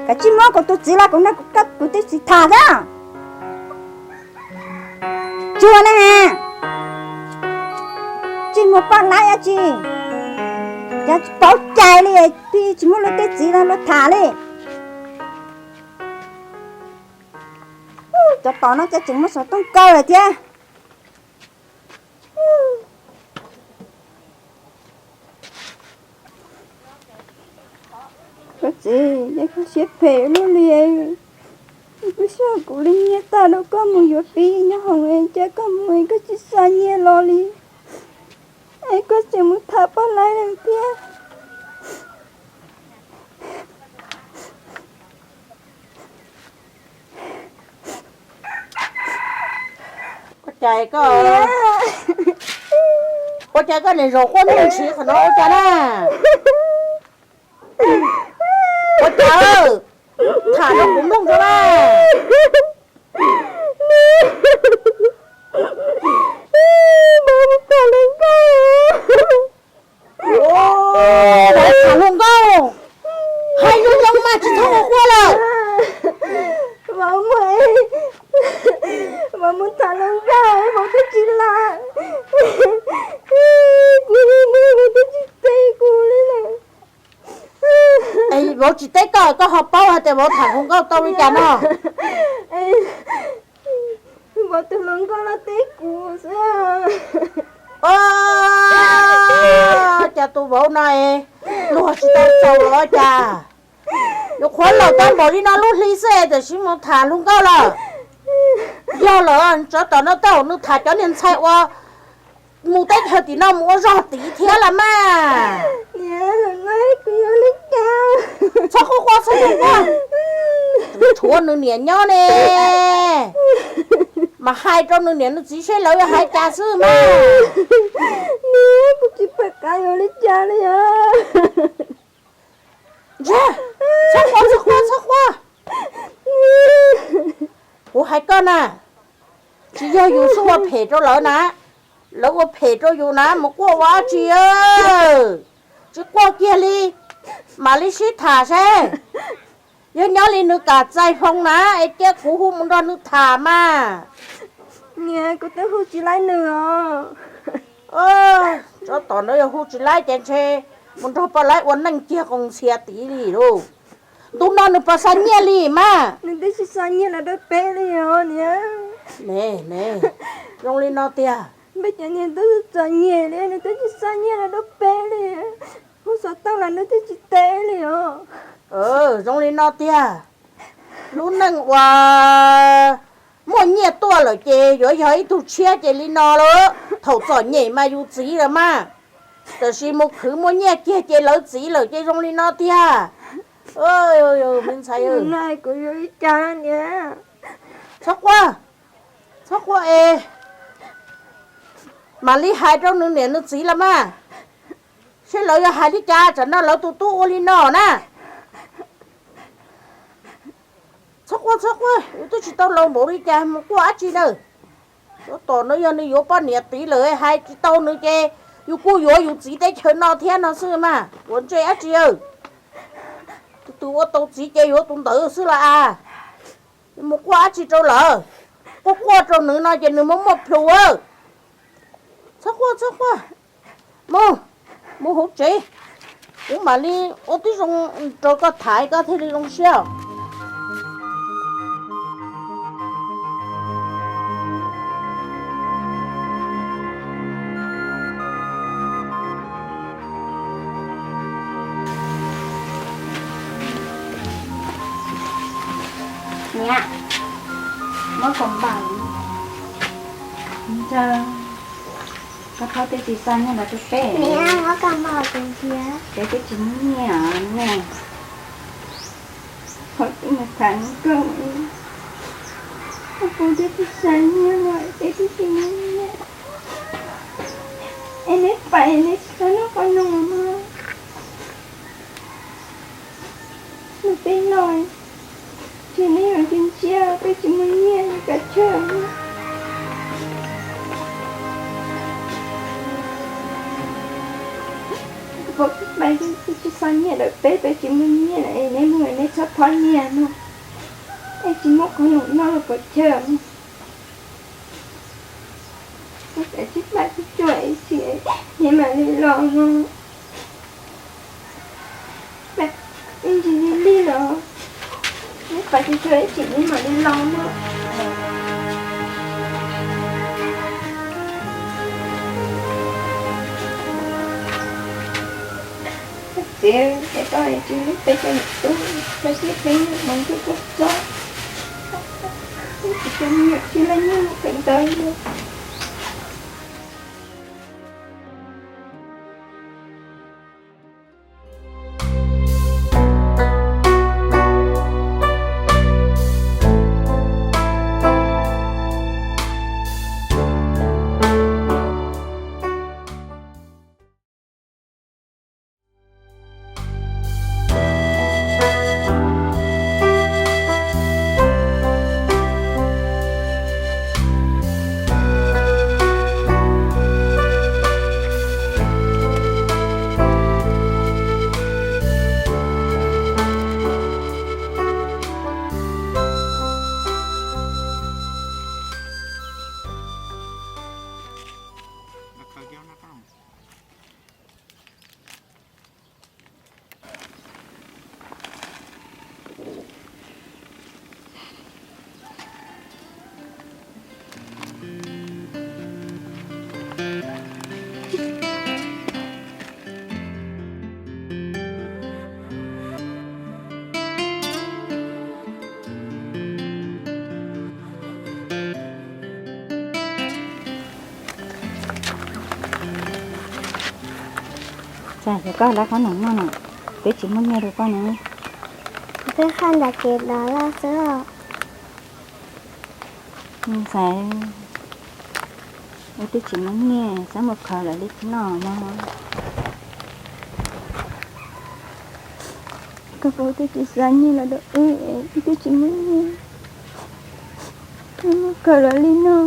Koj tsis muab kuv tus txiv los kuv no kuv tej txiv tham xwb. Tsuag na, tsis muaj poj laib dab tsi, cov tsis paub cai li, tsis muab luag tej txiv los luag tham li. Cov tom no cov tseem muab xov tooj kaw lawm thiab. Koj txiv, yog koj siab phem luaj li, koj xyuas kuv li nyiaj tag rau koj mus yuav tib nyob hoom es cas koj mus es koj tsis xa nyiaj los li, es koj tseem mus tham poj laib lawm thiab. Ua cas koj, ua cas koj niam zaum quaj nug ntshis qhov no ua cas na? Ua cas, tham rau kuv mloog tso na. Tham hluas nkauj, tham hluas nkauj, hais zoo zoo mas tsis txhob ua quaj lawm. Vauv mus, vauv mus tham hluas nkauj, vauv twb tsis los, kuv mus vauv twb tsis teb kuv li lawm. Vauv tsis teb koj, koj ho paub hais tias vauv tham hluas nkauj tau li cas no? Vauv tus hluas nkauj los teb kuv xwb. Cas tus vauv no luag tsis tau txaus los cas? Yuav qhuav laus tau npaum li no lub hli xwb tiam sis mus tham hluas nkauj lawm. Yog lawm, tsov tom no tau nws tham cov niag ntxhais uas mus teb chaws tim no mus ua zog tid thiab los mas. Txhob quaj quaj, txhob quaj, tshuav nws niam nyob ne, mas hais rau nws niam nws txiv seb lawv yuav hais cas xwb mas. Kuv tsis pom qab yuav li cas li os. Txhob quaj, txhob quaj, txhob quaj. Kuv hais koj na, tsis yog yus xub ua phem rau lawv na, lawv ua phem rau yus na, mus quaj ua dab tsi? Tsis quaj kiag li, mam li sib tham seb. Yog nyob li nws kam txais hoo na es cia kuv hu mus nrog nws tham mas. Niam, kuv twb hu tsis laib nws os. Tsov tom no yog hu tsis laib ces ntshe mus nrog poj laib ua neej ciag qoo ntxhia tid li lauj. Ntu no nws puas xa nyiaj li mas? Nws twb tsis xa nyiaj los rau peb li os niam. Ne, ne, zoo li no tiag. Peb cov niag twb txom nyem li, nws twb tsis xa nyiaj los rau peb li. Hu xov tooj los nws twb tsis teb li os. Zoo li no tiag. Lub neej uas muaj nyiaj tuaj lawm ces yuav yog ib tug tshiab ces li no lawm. Thaum txom nyem mas yus txiv lawm mas, tiam sis mus khwv muaj nyiaj kiag ces lawv txiv lawm ces zoo li no tiag. Me ntxhais, kuv yuav li cas niam? Txhob quaj, txhob quaj es mam li hais rau nws niam nws txiv los mas, seb lawv yuav hais li cas, tsam no lawv tus tub ua li no na. Txhob quaj, txhob quaj, yus twb tsis tau laus npaum li cas mus quaj dab tsi na. Tsov tom no yog nws yuav poj niam tid lawm hais tsis tau nws ces yus kuj yuav yus txiv teb chaws no thiab no xwb mas, ua ntsej dab tsi. Tus twg ua tau txiv ces yuav tus ntawd xwb los as. Mus quaj dab tsi rau lawv? Quaj quaj rau nws no ces nws muaj muaj plhus. Txhob quaj, txhob quaj. Mus, mus hauv tsev, kuv mam li ua tib zoo rau koj tham koj thiaj li zoo siab. Niam, muab kaus npam, koj txhob twb tsis xa nyiaj los rau peb. Niam, muab kaus npam kuv thiab. Peb twb tsis muaj nyiaj ne. Qhov twb mus tham hluas nkauj, kuv twb tsis xa nyiaj los peb twb tsis muaj nyiaj. Es neb pais neb tsis tau noj qhov no no. Los peb los, ces neb yuav tsis ntsia peb tsis muaj nyiaj li kav tsij. Kuv pais, kuv tsis Phob nyiaj rau peb, peb tsis muaj nyiaj lawm es neb mus neb txhob phob nyiaj no, es tsis muaj qhov noj los pov chaw no. Neb pab tsis tshua ib txhis neb mam li los no. Ib ntsis li li los, neb pab tsis tshua ib txhis neb mam li los no. Txiv, es koj tsis hlub peb cov niam tub, koj siab peb niag hmoov twb kub txob, tsis coj me nyuam txij los nyob mus pem ntawd li. Txawm yog koj lawv qhob noom no na, peb tsis muaj nyiaj rau koj na. Peb qhaj nram ces los loj xwb. Ntxhais, wb twb tsis muaj nyiaj, xav mus khaws lawv li noj no. Koj puas twb tsis xa nyiaj los rau wb, wb twb tsis muaj nyiaj, wb mus khaws lawv li noj.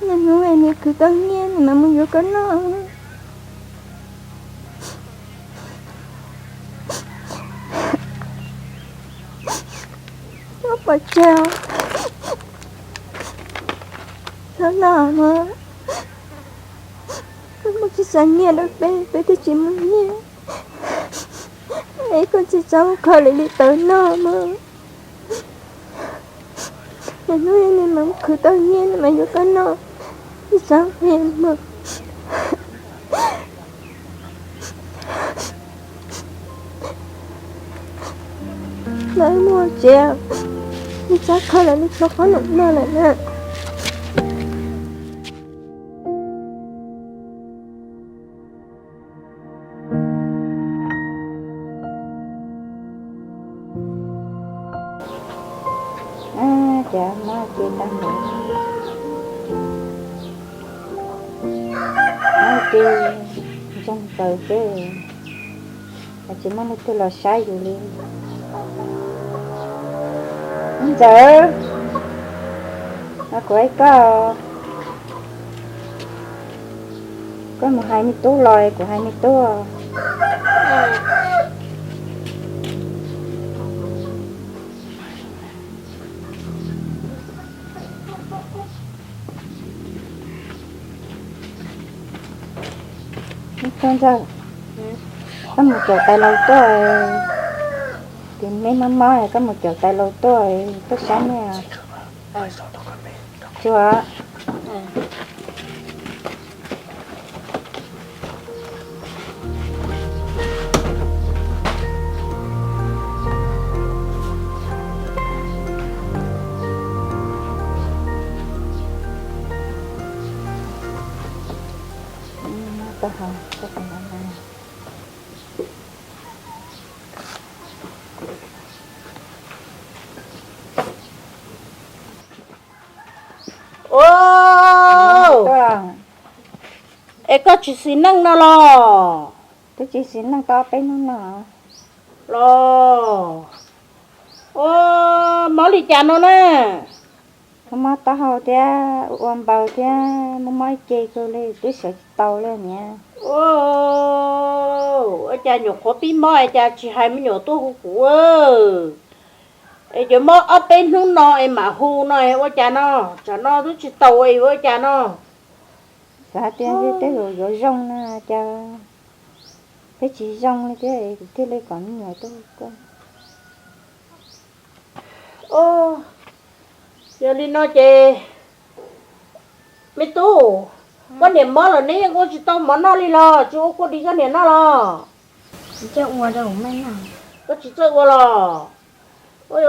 Niaj hnub es nws khwv tau nyiaj nws mam mus yuav koj noj. Koj pom tseg, txhob los mas, koj muaj tsis xa nyiaj rau peb, peb twb tsis muaj nyiaj, es koj tsis txhob mus khaws lawv li tawv noj mas. Niaj hnub nws mam khwv tau nyiaj nws mam yuav koj noj, tsis txhob mus. Lawv muaj tsev, nws txhob khaws lawv li txhob qhob noom no lawm na. Ces mob ces tag nrho, mob ces ntsoog plaws xwb, tsis muaj leej twg los saib yus li. Ntxawm, no kuv hais koj, koj mus hais me tub los, kuv hais me tub. Ntxawm, koj mus caum tais laus tuaj, tis neb mob mob koj mus caum tais laus tuaj, tuaj saib nej. Tsuag. Es koj tsis xis neej no los? Twb tsis xis neej tau peb hnub no los. Mob li cas no na? Mob mob taub hau thiab ua npaws thiab mob mob ib ce kawg li twb sawv tsis tau li niam. Ua cas nyuam qhuav pib mob es cas tsis hais me nyuam tuaj hu kuv? Es cov mob ob peb hnub no es mam hu no es ua cas no? Tsam no twb tsis tau es ua cas no? Xav tias tej zaum yuav zoo no cas peb tsis zoo li thiab kuv thiaj li kom me nyuam tuaj hu koj. Yog li no ces me tub, koj niam mob lawm neb yeej ua tsis tau mov noj li los tsis ua kua dis koj niam noj los? Koj tsis txawj ua los? Ua,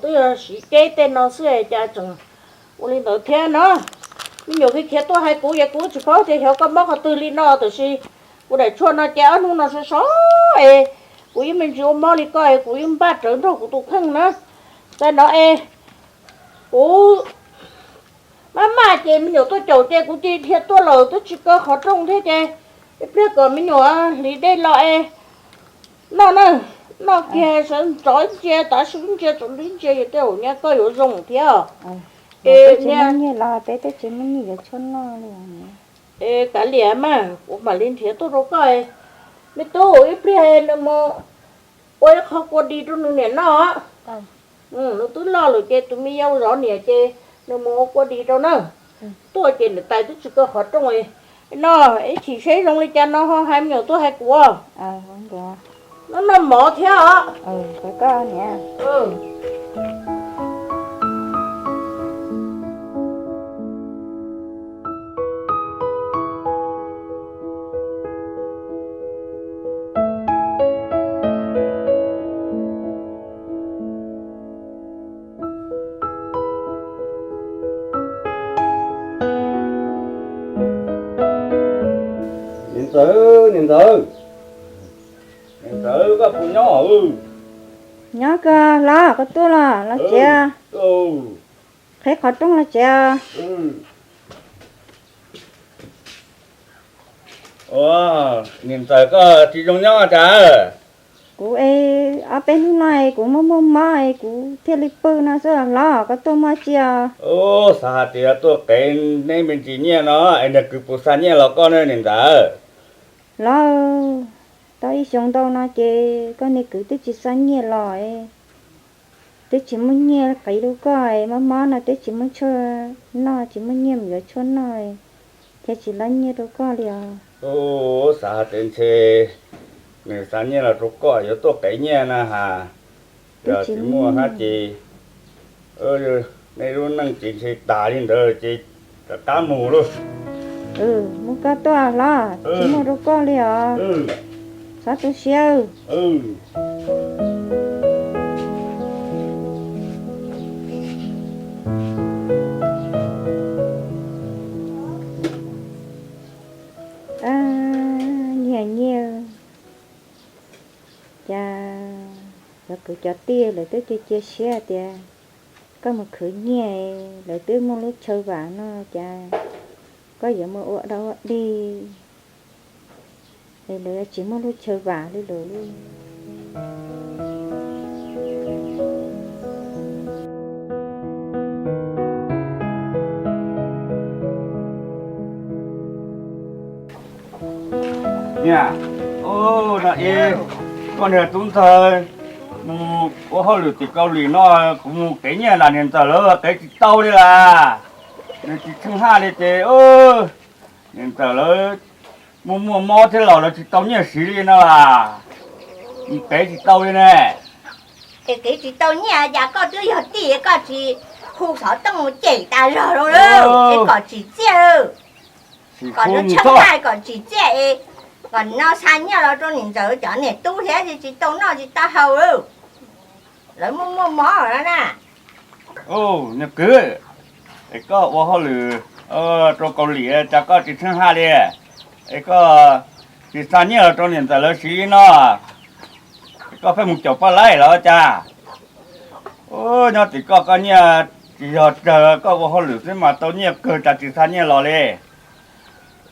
twb yog siv ceb tej no xwb cas tseem ua li ntawd thiab no. Me nyuam khiav khiav tuaj hais kuv ces kuv tsis paub tias xyov koj mob qhov twg li no tiam sis kuv daim tshuaj no ces ob hnub no sov sov es kuv yeej me ntsis ua mob li koj es kuv yeej npaj rawv nrog kuv tus kheej na. Txawm no es kuv maj maj ces me nyuam tuaj caum ces kuv cia li dhia tuaj lawm twb tsis kaw qhov rooj thiab ces ib pliag kom me nyuam hliv dej los es noj na, noj kiag sawv ntxov ntsia tav su ntsia tsaus ntuj ntsia yog tej zaum nyab koj yuav zoo thiab. Es nyiaj los peb twb tsis muaj nyiaj yuav tshuaj noj li. Es kav liam mas kuv mam li nrhiav tuaj rau koj. Me tub, ib pliag nws mus ua ib qho kua dis rau nws niam noj. Nws twb loj lawm ces tus me yau zov niam ces nws mus ua kua dis rau na. Tuaj ces niam tais twb tsis kaw qhov rooj. No, ib chim seb zoo li cas no ho hais me nyuam tuaj hais kuv. No noj mov thiab os. Niam ntxawm, niam ntxawm, niam ntxawm, koj puas nyob? Nyob kawg los koj tuaj los los tsev. Qheb qhov rooj los tsev. Niam ntxawm koj tsis zoo nyob cas? Kuv es ob peb hnub no es kuv muaj muaj mob es kuv thiaj li pw no xwb los koj tuaj muaj tsi os? Xav hais tias tuaj qev neb me ntsis nyiaj no es niag kwv puas xa nyiaj los koj ne niam ntxawm? Los tau ib xyoo ntau no ces koj niag kwv twb tsis xa nyiaj los, twb tsis muaj nyiaj qev rau koj, mob mob no twb tsis muaj tshuaj noj, tsis muaj nyiaj mus yuav tshuaj noj, thiaj tsis lab nyiaj rau koj li os. Xav hais tias ntshe nws xa nyiaj los rau koj yuav tuaj qev nyiaj na has. Yog tsis muaj hab ces nej lub neej ces ntshe tas li ntawd ces rov qab mus lauj. Mus koj tuaj hlob, tsis muaj rau koj li os. Txhob tu siab. Nyiaj nyiaj, cas cov kwv cov tij lawv twb cia cia siab tias koj mus khwv nyiaj, lawv twb muaj lub chaw vam no cas koj yuav mus ua dog ua dig es lawv tsis muaj lub chaw vam li lawm li. Niam, no es koj niag tub ntxawg mus ua hauj lwm tim Kaus Lim no, kuv mus qev nyiaj nram niam ntxawm lawv qev tsis tau li las. Nws tsis tsheej haj li ces niam ntxawm lawv muaj muaj mob thiab los lawv tsis tau nyiaj siv li no las. Mus qev tsis tau li ne. Es qev tsis tau nyiaj cas koj twb yog tij koj tsis hu xov tooj mus cem tas zog rau lawv es kom tsim txiaj, kom lawv tsheej haj kom tsim txiaj es kom no xa nyiaj los rau niam ntxawm cov niam tub thiab tsis tau noj tsis tau haus. Lawv muaj muaj mob lawm na. Niag kwv, es koj ua hauj lwm rau Kaus Lim cas koj tsis tsheej haj li, es koj tsis xa nyiaj los rau niam ntxawm lawv siv li no, es koj pheej mus caum poj laib los cas? Nyob tim koj koj nyiaj tsis yog tsawg, koj ua hauj lwm xwb mas tau nyiaj kawg cas tsis xa nyiaj los li.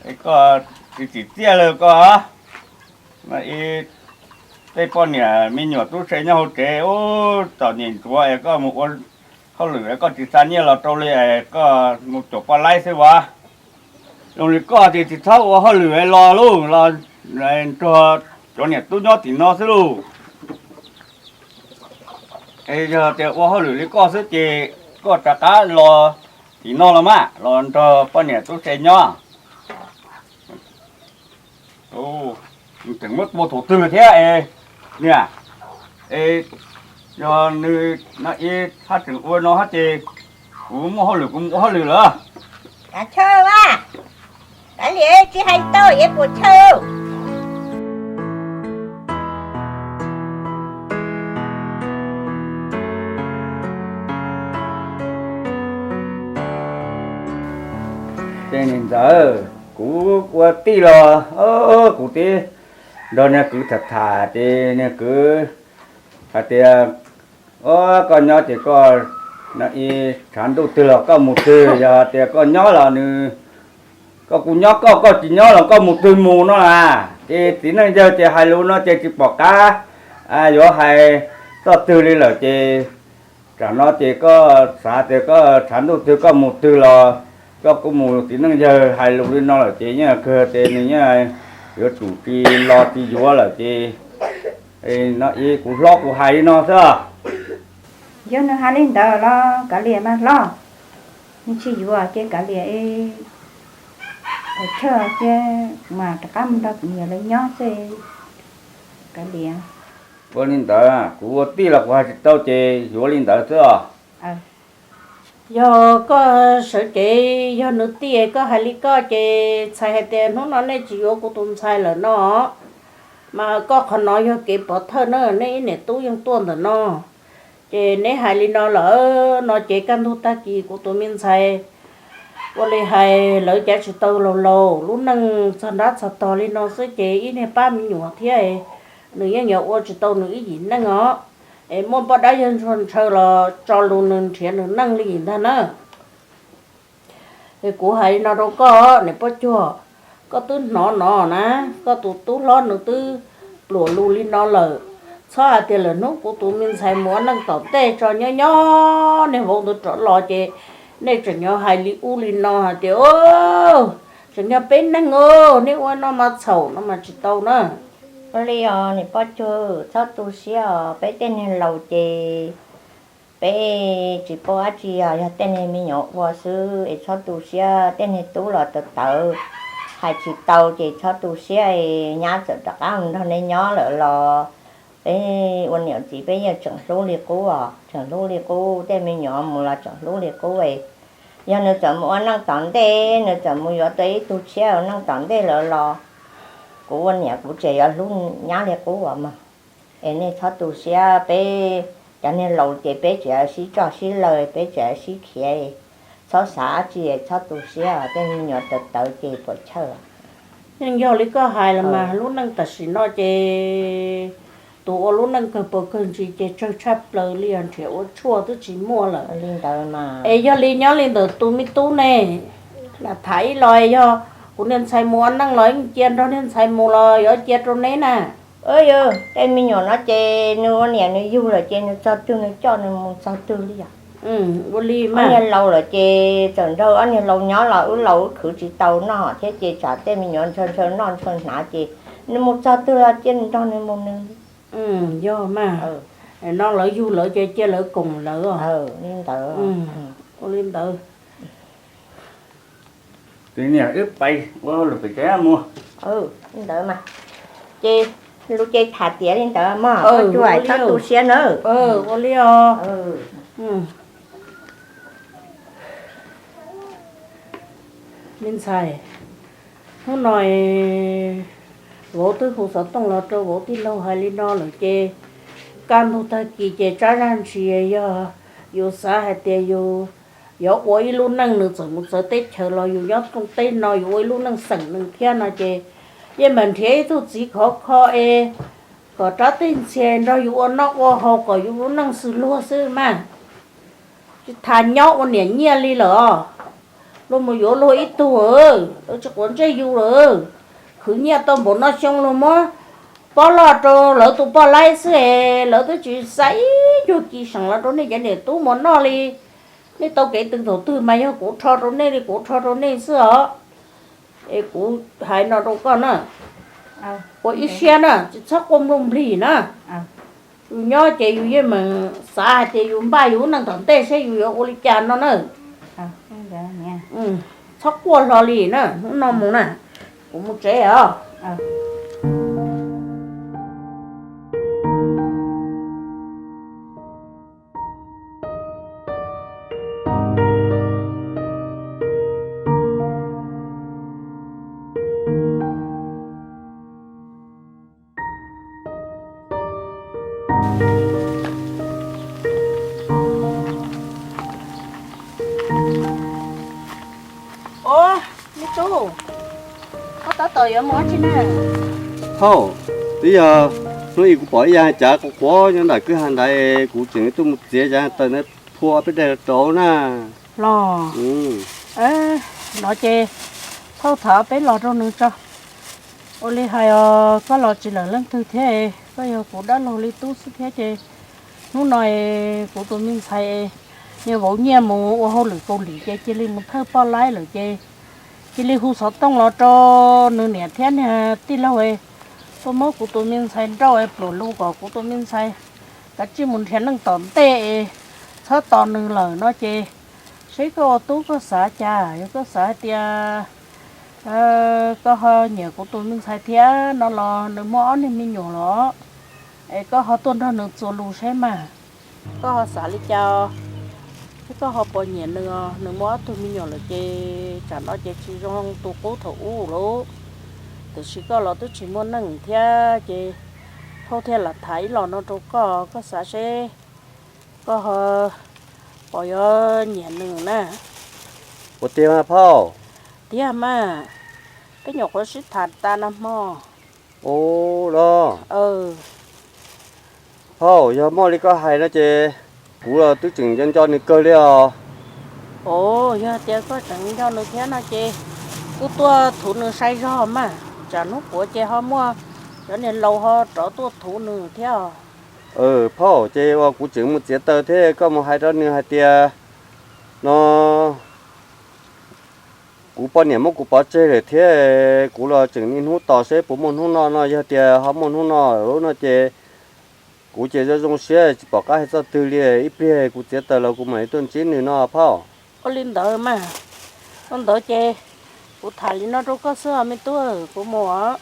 Es koj tsis tsim txiaj li koj. Tej poj niam me nyuam tub se nyob hauv tsev ub txom nyem ntsuav es koj mus ua Hauj lwm koj tsis xa nyiaj los rau li, koj mus caum poj laib xwb as. Zoo li koj ces tsis txhob ua hauj lwm los lauj, los nrog cov niam tub nyob tim no xwb lauj. Yog tias ua hauj lwm li koj xwb ces koj rov qab los tim no los mas los nrog poj niam tub se nyob. Tseem muab tua thaum twg thiab es, niam, es yog nws no ib thaj tseem ua no hab ces kuv muaj hauj lwm kuv mus ua hauj lwm lawm. Kav chawj a, kav liam, tsis hais tau es puas chawj. Ces niam ntxawm, kuv ua tij los kuv twb nrog niag kwv tham tham ces niag kwv hais tias, o, koj nyob ces koj no ib tshav ntuj twg los koj mus twg, yog tias koj nyob los nws, koj kuj nyob koj, koj tsis nyob los koj mus twg mus no na. Ces txiv neej yawg ces hais lus no ces tsis pom qab yuav hais txoj twg li lawm ces tsam no ces koj xav tias koj tshav ntuj twg koj mus twg los koj kuj mus, txiv neej yawg hais lus li no lawm ces yeej kawg ces nws yeej yuav tsum tsis los tsis yuav lawm ces no ib kuv hlob kuv hais li no xwb. Yog nws hais li ntawd los kav liam mas hlob, nws tsis yuav ces kav liam, chawj thiab mas rov qab mus nrog kuv niam lawv nyob xwb, kav liam. Ua li ntawd kuv ua tij los kuv hais tsis tau ces yuav li ntawd xwb os. Yog koj sawv cev yog nws tij koj hais li koj ces txhais hais tias hnub no nej tsis yuav kuv tus ntxhais lawm no, mas koj qhov no yog kev pov thawj na, nej ib niam tub yeej tuaj ntawm no. Ces neb hais li no lawm no ces kaj ntug tag kis kuv tus me ntxhais ua li hais lawv cav tsis tau laus laus, lub neej txog nrab txog tog li no xwb ces ib niag pab me nyuam thiab, nws yeej yuav ua tsis tau nws ib yim neej os. Es muaj poj dab yawg ntsuag ntshaw los tso lus nws nrhiav nws neej li ntag na. Es kuv hais li no rau koj niam Pob Cuag, koj twb hnov no na, koj tus tub hlob nws twb pluam lus li no lawm. Txhob hais tias lawm hnub kuv tus me ntxhais mus ua neej tom ntej tso nyob nyob niag vauv ntawd rov los ces nej tseem yuav hais li ub li no hais tias, tseem yog peb neeg os, nej ua no mas txhaum no mas tsis tau na. Ua li os niam Pob Cuag, txhob tu siab os, peb tej niag laus ces peb tsis paub dab tsi os, yog tej niag me nyuam ua xwb es txhob tu siab, tej niag tub los tawv tawv, hais tsis tau ces txhob tu siab es nyab txawm rov qab mus nrog nej nyob lawm los peb ua niam txiv peb yeej tseem hlub li qub os, tseem hlub li qub, tej me nyuam mus los tseem hlub li qub es. Yog nws txawm mus ua neej tom ntej, nws txawm mus yuav tau ib tug tshiab ua neej tom ntej lawm los kuv ua niam kuv tseem yuav hlub nyab li qub os mog. Es nej txhob tu siab, peb cov niag laus ces peb tseem sib tso sib law, peb tseem sib khiav, txhob xav dab tsi, txhob tu siab, tej me nyuam tawv tawv ces puas chawj. Yeej yog li koj hais los mas lub neej tam sim no ces tus ua lub neej kawg paus kawg ntsis ces tsawg tshaj plaws li os, nrhiav ua tshuaj twb tsis muaj lawm. Es yog li nyob li ntawm tus me tub ne, lam tham ib los yog kuv niag ntxhais mus ua neej los yeej cia nrog niag ntxhais mus los yuav cia rau neb na. Tej me nyuam no ces nws ua niam nws yug lawm ces nws txog twg nws coj nws mus txog twg li os. Ua li niag laus lawm ces txawm nrog ob niag laus nyob los wb laus wb khwv tsis tau noj thiab ces tsam tej me nyuam ntshaw ntshaw noj ntshaw hnav ces nws mus txog twg los cia nws nrog nws mus nws li. Yog mas, no lawv yug lawv ces cia lawv koom lawv os. Li ntawd. Ua li ntawd. Tus niam wb pais ua hauj lwm pem tsev mus. Li ntawd mas, ces lus ces tham tiav li ntawd mog, txhob tu siab nawb. Ua li os. Me ntxhais, hnub no vauv twb hu xov tooj los rau vauv tij laug hais li no lawm ces kaj ntug tag kis ces tsab zaj ntsis yog yus xav hais tias yus yuav ua ib lub neej, nws txawm mus txawv teb chaws los yus nyob rooj teb no yus ua ib lub neej xeem neeg thiab no ces yeej mam nrhiav ib tug txiv khov kho es kom rab teg ntxhias nrog yus ua noj ua haus kom yus lub neej xws luag xwb mas. Tsis tas nyob ua niam nyiaj li lawm, luag mus yuav luag ib tug, lawv tsis quav ntsej yus lawm. Khwv nyiaj tau npaum no xyoo luag muab pob loj rau lawv tus poj laib xwb es lawv twb tsis xa ib cuag kis seem los rau nej cov niam tub mus noj li. Nej tau kev twg thaum twg mas yog kuv rho rau nej li kuv rho rau nej xwb os. Es kuv hais no rau koj na, ua ib siab na, tsis txhob quaj nplooj nplig na. Yus nyob ces yus yeej meem xav hais tias yus npaj yus lub neej tom ntej seb yus yuav ua li cas no na. Txhob quaj hlo li na, hnub no mus na, kuv mus tsev os. Ua, me tub, koj tab tom yuav mus ua dab tsi na? Phauj, twb yog hnub ib kuv pom ib yav cav quav quav nyob ntawm kwj ha ntawd, kuv tseem tuaj mus txiav yav taws ntawd phua peb daig rau na. Los, no ces phauj tham peb los rau nws tso. Ua li hais os, koj los tsis lawm leej twg thiab, koj yog kuv dab laug li tub xwb thiab ces hnub no kuv tus me ntxhais niag vauv nyiaj mus ua hauj lwm Kaus Lim ces cia li mus thawj poj laib lawm ces cia li hu xov tooj los rau nws niam thiab niag tij laug tuaj muab kuv tus me ntxhais nrauj pluas lus kom kuv tus me ntxhais kav tsij mus nrhiav neej tom ntej, txhob tos nws lawm no ces seb koj ua tub koj xav cas, yog koj xav hais tias koj ho nyiam kuv tus me ntxhais thiab no los nws muaj ob niag me nyuam los, es koj ho tuaj nrog nws txuas lus seb mas. Koj ho xav li cas? Thiab koj ho puas nyiam nws os? Nws muaj ob tug me nyuam lawm ces tsam no ces tsis zoo tus qub thaum ub lawm. Tiam sis koj los twb tsis muaj neej thiab ces phauj thiaj lam tham ib los no rau koj, koj xav seb koj ho puas yuav nyiam nws na. Ua tiag mas phauj? Tiag mas, peb nyuam qhuav sib tham tas nag hmo. Ua los, phauj, yog muaj li koj hais no ces kuv los twb tseem nco nco nws kawg li os. Ua, yog tias koj tseem nco nws thiab no ces kuv tuaj thuv nws sai zog mas, tsam hnub puav ces ho muaj cov niag laus ho rov tuaj thuv nws thiab os. Phauj, ces uas kuv tseem mus txiav taws thiab koj mus hais rau nws hais tias no kuv poj niam muab kuv pov tseg lawm thiab kuv los tseem niaj hnub tos seb puas muaj hnub no no, yog tias ho muaj hnub no no ces kuv ces zoo zoo siab tsis pom qab hais txoj twg li, ib pliag kuv txiav taws los kuv mam li tuaj ntsib nws no phauj. Ua li ntawd mas, ua ntawd ces kuv tham li no rau koj xwb os me tub, kuv mus os.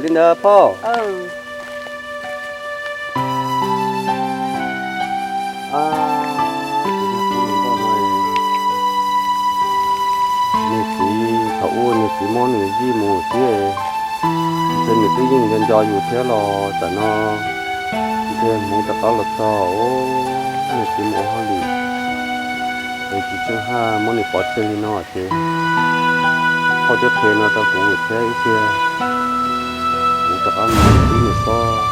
Li ntawd phauj. Niag txiv thaum ub niag txiv muab nws zij mus xwb, ntshe nws twb yeej nco nco yus thiab los tam no ntshe hmoov rov qab los txog, niag txiv mus ua hauj lwm es tsis tseem haj muab nws pov tseg li no ces phauj twb qhia no rau kuv thiab, ib pliag kuv rov qab mus ntsib nws xwb.